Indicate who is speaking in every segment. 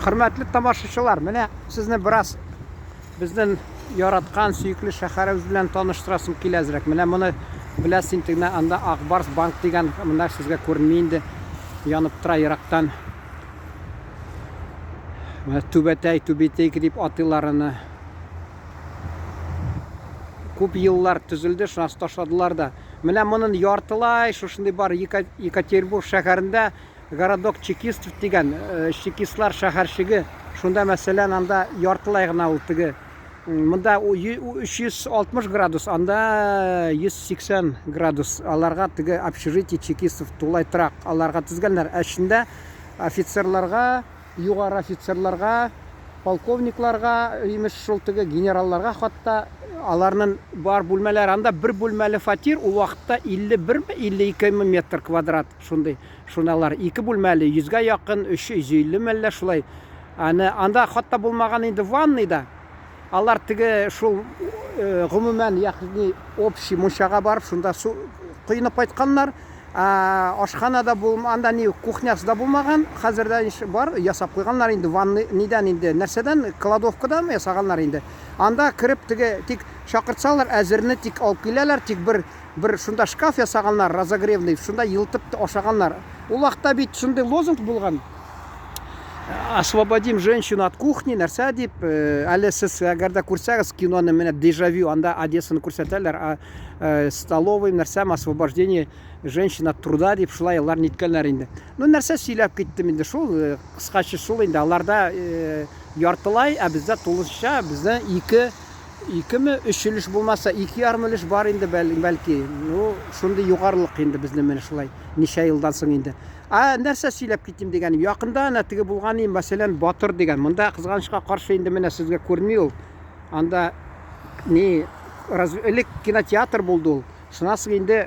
Speaker 1: Хөрмәтле тамашачылар, менә сезне бераз безнең яраткан сөекле шәһәребез белән таныштырасым килә әзрәк. Менә моны беләсез инде, менә анда Ак Барс банк дигән, монда сезгә күренми инде, янып тора ерактан. Менә Түбәтәй, Түбитейка дип атыйлар аны. Күп еллар төзелде, шуннан ташладылар да. Менә монын яртылай шушындый бар Екатеринбург шәһәрендә Городок чекистов дигән, чекистлар шәһәрчеге. Шунда, мәсәлән, анда яртылай гына ул теге. Монда 360 градус, анда 180 градус. Аларга теге общежитие чекистов тулай торак аларга төзгәннәр. Ә эчендә офицерларга, югары офицерларга, полковникларга, имеш шул теге генералларга хатта аларның бар бүлмәләре. Анда бер бүлмәле фатир ул вакытта 51 ме, 52 ме метр квадрат. Шундый, шуналар ике бүлмәле, йөзгә якын, 350 мәллә шулай. Аны анда хатта булмаган инде ванныйда. Алар теге шул э, гомумән, ягъни общий мунчага барып, шунда су коенып кайтканнар. Ашхана да бул, анда ни кухнясы да булмаган. Хәзер дә бар, ясап куйганнар инде ванны нидән инде, нәрсәдән, кладовкадан ясаганнар инде. Анда кереп теге тик чакыртсалар, әзерне тик алып киләләр, тик бер Бер шунда шкаф ясаганнар, разогревный, шунда елытып ашаганнар. Ул вакытта бит шундый лозунг булган. Освободим женщину от кухни, нәрсә дип, э, әле сез әгәр дә күрсәгез киноны, менә дежавю, анда Одессаны күрсәтәләр, а, э, столовый, нәрсәм, освобождение женщин от труда дип шулай алар ниткәннәр инде. Ну, нәрсә сөйләп киттем инде шул, э, кыскача шул инде, аларда яртылай, ә бездә тулысынча, бездә ике Икеме, өч өлеш булмаса, 2,5 өлеш бар инде, бәлки. Ну, шундый югарылык инде безнең менә шулай, ничә елдан соң инде. Ә нәрсә сөйләп китим дигәнем, якында әнә теге булган и, мәсәлән, Батыр дигән. Монда кызганычка каршы инде менә сезгә күренми ул. Анда ни, раз, элек кинотеатр булды ул. Шуннан соң инде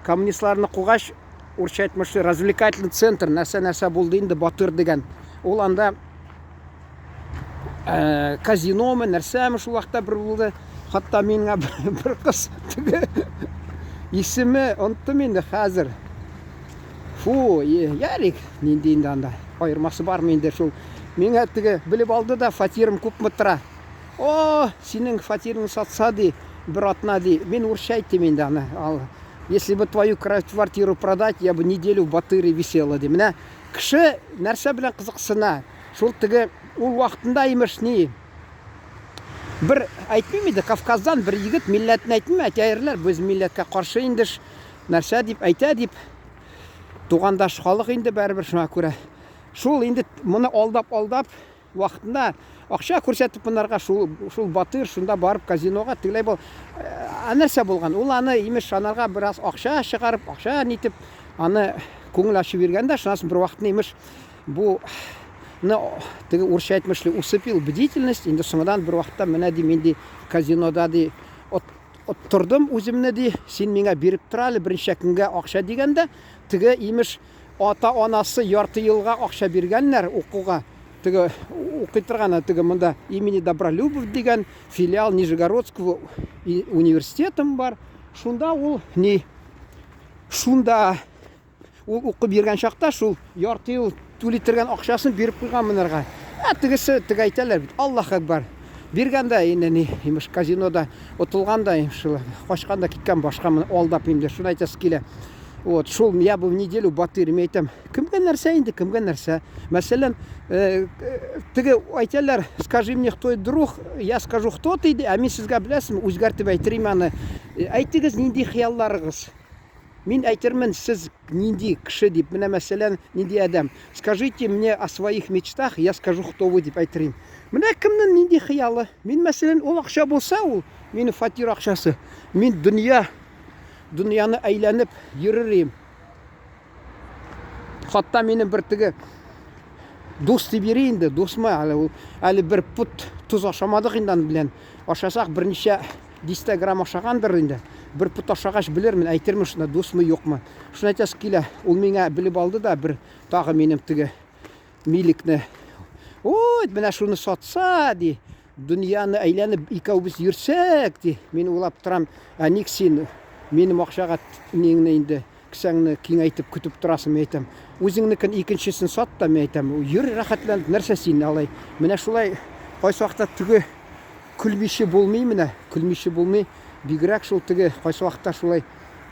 Speaker 1: коммунистларны кугач, урысча әйтмешли, развлекательный центр, нәрсә-нәрсә булды инде Батыр дигән. Ул анда Э, казиномы, нәрсәме шул вакытта бер булды. Хатта миңа бер кыз теге исеме оныттым инде хәзер. Фу, ярик, нинди инде анда. Аермасы бармы инде шул. Миңа теге белеп алды да, фатирым күпме тора. О, синең фатирың сатса ди, бер атна ди. Мин урысча әйттем инде аны. Если бы твою квартиру продать, я бы неделю в Батыре висела ди. Менә кеше нәрсә белән кызыксына? Шул теге ул вакытында имеш ни бер әйтмим инде Кавказдан бер егет милләтен әйтмим, әйтәерләр, без милләткә каршы инде нәрсә дип әйтә дип тугандаш халык инде барыбер шуңа күрә. Шул инде моны алдап-алдап вакытында акча күрсәтеп монарга шул шул батыр шунда барып казинога тегеләй бул. Ә нәрсә булган? Ул аны имеш анарга бераз акча чыгарып, акча нитеп аны күңел ачып йөргән дә, шуннан соң бер вакытны имеш Бу ны теге урысча әйтмешли усыпил бдительность, инде соңынан бер вакытта менә ди мин ди казинода ди оттырдым үземне ди, син миңа биреп тор әле берничә көнгә акча дигәндә, теге имеш ата-анасы ярты елга акча биргәннәр укуга, теге укый торган теге монда имени Добролюбов дигән филиал Нижегородского университетым бар. Шунда ул ни шунда Ул укып йөргән чакта шул ярты ел түли торган акчасын биреп куйган монарга. Ә тегесе, теге әйтәләр бит, Аллаһ әкбар. Биргән дә инде ни, имеш, казинода отылган да, шул качкан да киткән башка моны алдап инде. Шуны әйтәсе килә. Вот, шул я бы в неделю батыр, мин әйтәм, кемгә нәрсә инде, кемгә нәрсә. Мәсәлән, э, э, теге әйтәләр, скажи мне, кто друг, я скажу, кто ты, ә мин сезгә беләсезме, үзгәртеп әйтерим аны. Э, әйтегез, нинди хыялларыгыз? Мин әйтермен, сез нинди кеше дип, менә мәсәлән, нинди адәм. Скажите мне о своих мечтах, я скажу, кто вы дип әйтерим. Менә кемнең нинди хыялы. Мин мәсәлән, ул акча булса, ул минем фатир акчасы. Мин дөнья дөньяны әйләнеп йөрер идем. Хатта минем бер теге дус дип йөри инде, дусмы әле ул. Әле бер пот тоз ашамадык инде аның белән. Ашасак берничә дистә грамм ашагандыр инде. Бер пот ашагач белермен, әйтермен шунда дусмы, юкмы. Шуны әйтәсе килә, ул миңа белеп алды да бер тагы минем теге милекне. Ой, менә шуны сатса, ди, дөньяны әйләнеп икәүбез йөрсәк, ди. Мин уйлап торам, ә ник син минем акчага ниңне инде. Кесәңне киңәйтеп көтеп торасың, мин әйтәм. Үзеңнекен икенчесен сат та, мин әйтәм. Йөр рәхәтләнеп, нәрсә син алай. Менә шулай кайсы вакытта теге көлмичә булмый менә, көлмичә булмый. Бигрәк шул теге кайсы вакытта шулай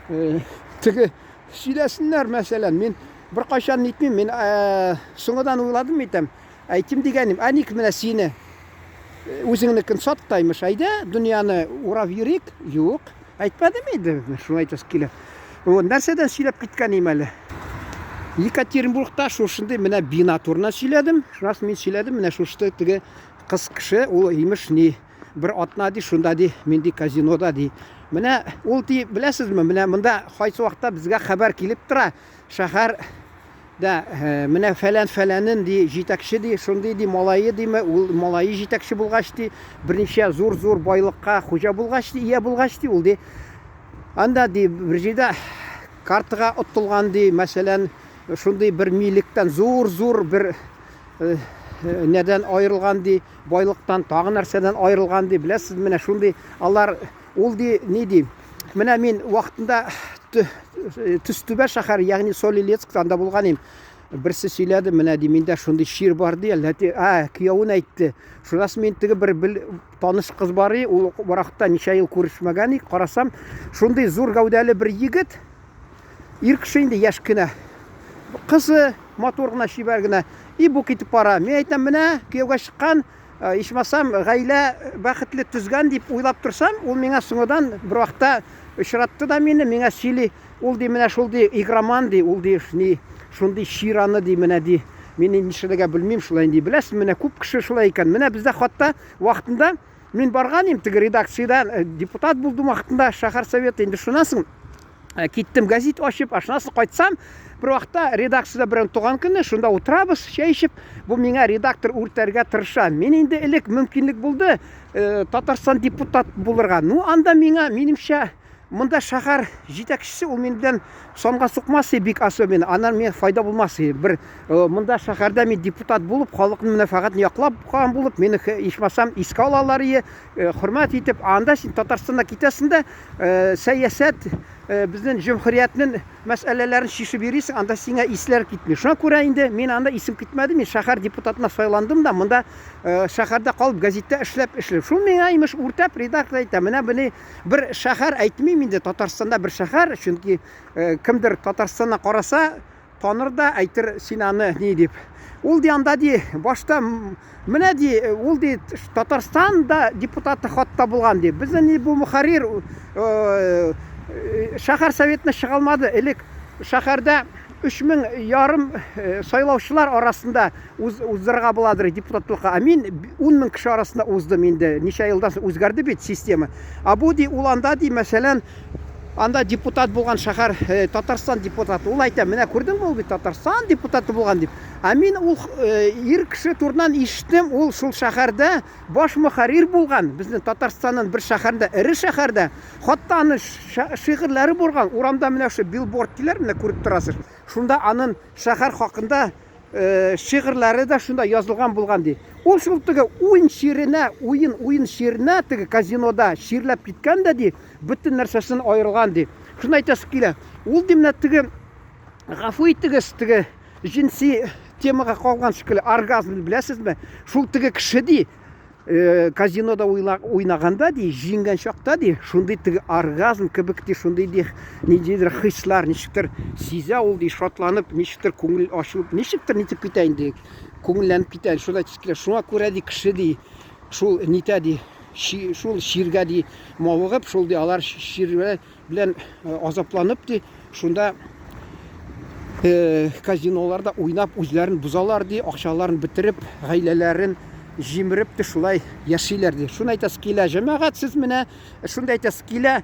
Speaker 1: э, теге сөйләсеннәр, мәсәлән, мин беркайчан нитмим, мин э, соңыдан уйладым әйтәм. Әйтим дигәнем, ә ник менә сине э, үзеңнекен сат та, имеш, әйдә, дөньяны урап йөрик. Юк, әйтмәдем инде, шуны әйтәсе килә. Вот, нәрсәдән сөйләп киткән идем әле? Екатеринбургта шушындый менә бина турында сөйләдем. Шуннан соң мин сөйләдем, менә шушы теге кыз кеше, ул имеш ни, бер атна ди, шунда ди, мин ди казинода ди. Менә ул ди, беләсезме, менә монда кайсы вакытта безгә хәбәр килеп тора, шәһәр дә э, менә фәлән фәләнен ди җитәкче ди, шундый ди малае диме, ул малае җитәкче булгач ди, берничә зур-зур байлыкка хуҗа булгач ди, ия булгач ди, ул ди анда ди бер җирдә картага оттылган ди, мәсәлән, шундый бер милектән зур-зур бер э, э, нәдән аерылган ди, байлыктан тагы нәрсәдән аерылган ди, беләсез, менә шундый алар ул ди ни ди. Менә мин вакытында Төстүбә шәһәре, ягъни Солилецк анда булган идем. Берсе сөйләде, менә ди, миндә шундый чир бар ди, әллә ди, а, киявен әйтте. Шуннан соң мин теге бер бел, таныш кыз бар и, ул вакытта ничә ел күрешмәгән идек, карасам, шундый зур гәүдәле бер егет, ир кеше инде яшь кенә. Кызы матур гына, чибәр генә. И бу китеп бара. Мин әйтәм, менә кияүгә чыккан, ичмасам, гаилә бәхетле төзгән дип уйлап торсам, ул миңа соңыдан бер вакытта очратты да мине, миңа сөйли, ул ди, менә шул ди, игроман ди, ул ди, ни, шундый чир аны ди, менә ди, мин инде нишләргә белмим, шулай ди. Беләсез, менә күп кеше шулай икән. Менә бездә хатта вакытында мин барган идем теге редакциядә, депутат булдым вакытында, шәһәр советы, инде шуннан соң киттем гәзит ачып, ә шуннан соң кайтсам, бер вакытта редакциядә берәүнең туган көне, шунда утырабыз, чәй эчеп, бу миңа редактор үртәргә тырыша. Мин инде элек мөмкинлек булды Татарстан депутат булырга. Ну, анда миңа, минемчә, монда шәһәр җитәкчесе ул минем белән санга сукмас бик особенно. Аннан миңа файда булмас. Бер монда шәһәрдә мин депутат булып, халыкның мәнфәгатен яклап калган булып, мине ичмасам искә алалар ие, хөрмәт итеп. Анда син Татарстаннан китәсең дә, сәясәт безнең җөмһүриятнең мәсьәләләрен чишеп йөрисең, анда сиңа исләр китми. Шуңа күрә инде мин анда исем китмәде, мин шәһәр депутатына сайландым да, монда шәһәрдә калып гәзиттә эшләп эшлим. Шул миңа имеш үртәп редактор әйтә, менә бу бер шәһәр әйтмим инде, Татарстанда бер шәһәр, чөнки кемдер Татарстаннан караса, таныр да әйтер син аны ни дип. Ул ди анда ди башта менә ди ул ди Татарстанда депутаты хатта булган ди. Безнең ни бу мөхәррир шәһәр советына чыга алмады. Элек шәһәрдә 3000 ярым сайлаучылар арасында уздырырга буладыр депутатлыкка. Ә мин 10 мең кеше арасында уздым инде. Ничә елдан соң үзгәрде бит система. Ә бу ди ул анда ди мәсәлән анда депутат булган шәһәр Татарстан депутаты. Ул әйтә, менә күрдеңме, ул бит Татарстан депутаты булган дип. Ә мин ул ир кеше турыннан ишеттем, ул шул шәһәрдә баш мөхәррир булган, безнең Татарстанның бер шәһәрендә, эре шәһәрдә. Хатта аның шигырьләре булган. Урамда менә шул билборд диләр, менә күреп торасыз. Шунда аның шәһәр хакында шигырьләре дә шунда язылган булган ди. Ул шул теге уен чиренә, уен уен чиренә теге казинода чирләп киткән дә ди, бөтен нәрсәсен аерылган ди. Шуны әйтәсе килә. Ул ди менә теге гафу итегез, теге җенси темага калган шикелле оргазм беләсезме? Шул теге кеше ди, казинода уйнаганда ди, җиңгән чакта ди, шундый теге оргазм кебек ди, шундый ди, ниндидер хислар, ничектер сизә ул ди, шатланып, ничектер күңел ачылып, ничектер нитеп китә инде, күңелләнеп китә. Шулай килә. Шуңа күрә ди кеше ди, шул нитә ди, шул чиргә ди мавыгып, шул ди алар чир белән азапланып ди, шунда казиноларда уйнап үзләрен бозалар ди, акчаларын бетереп, гаиләләрен җимереп тә шулай яшиләр ди. Шуны әйтәсе килә, җәмәгать, сез менә шуны әйтәсе килә,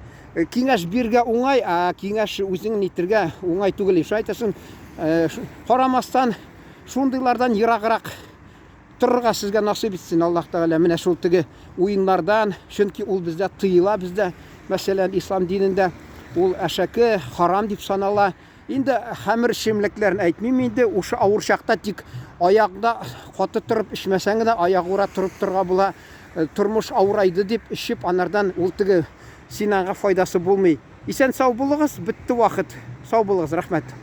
Speaker 1: киңәш бирергә уңай, ә киңәш үзең нитергә уңай түгел. Шуны әйтәсең, карамастан шундыйлардан ераграк торырга сезгә насыйп итсен Аллаһ Тәгалә. Менә шул теге уеннардан, чөнки ул бездә тыела бездә. Мәсәлән, ислам динендә ул әшәке, харам дип санала. Инде хәмер эчемлекләрен әйтмим инде, ушы авыр чакта тик аякда каты торып эчмәсәң генә аягүрә торып торырга була. Тормыш авырайды дип эчеп, анардан ул теге син аңа файдасы булмый. Исән сау булыгыз, бетте вакыт. Сау булыгыз, рәхмәт.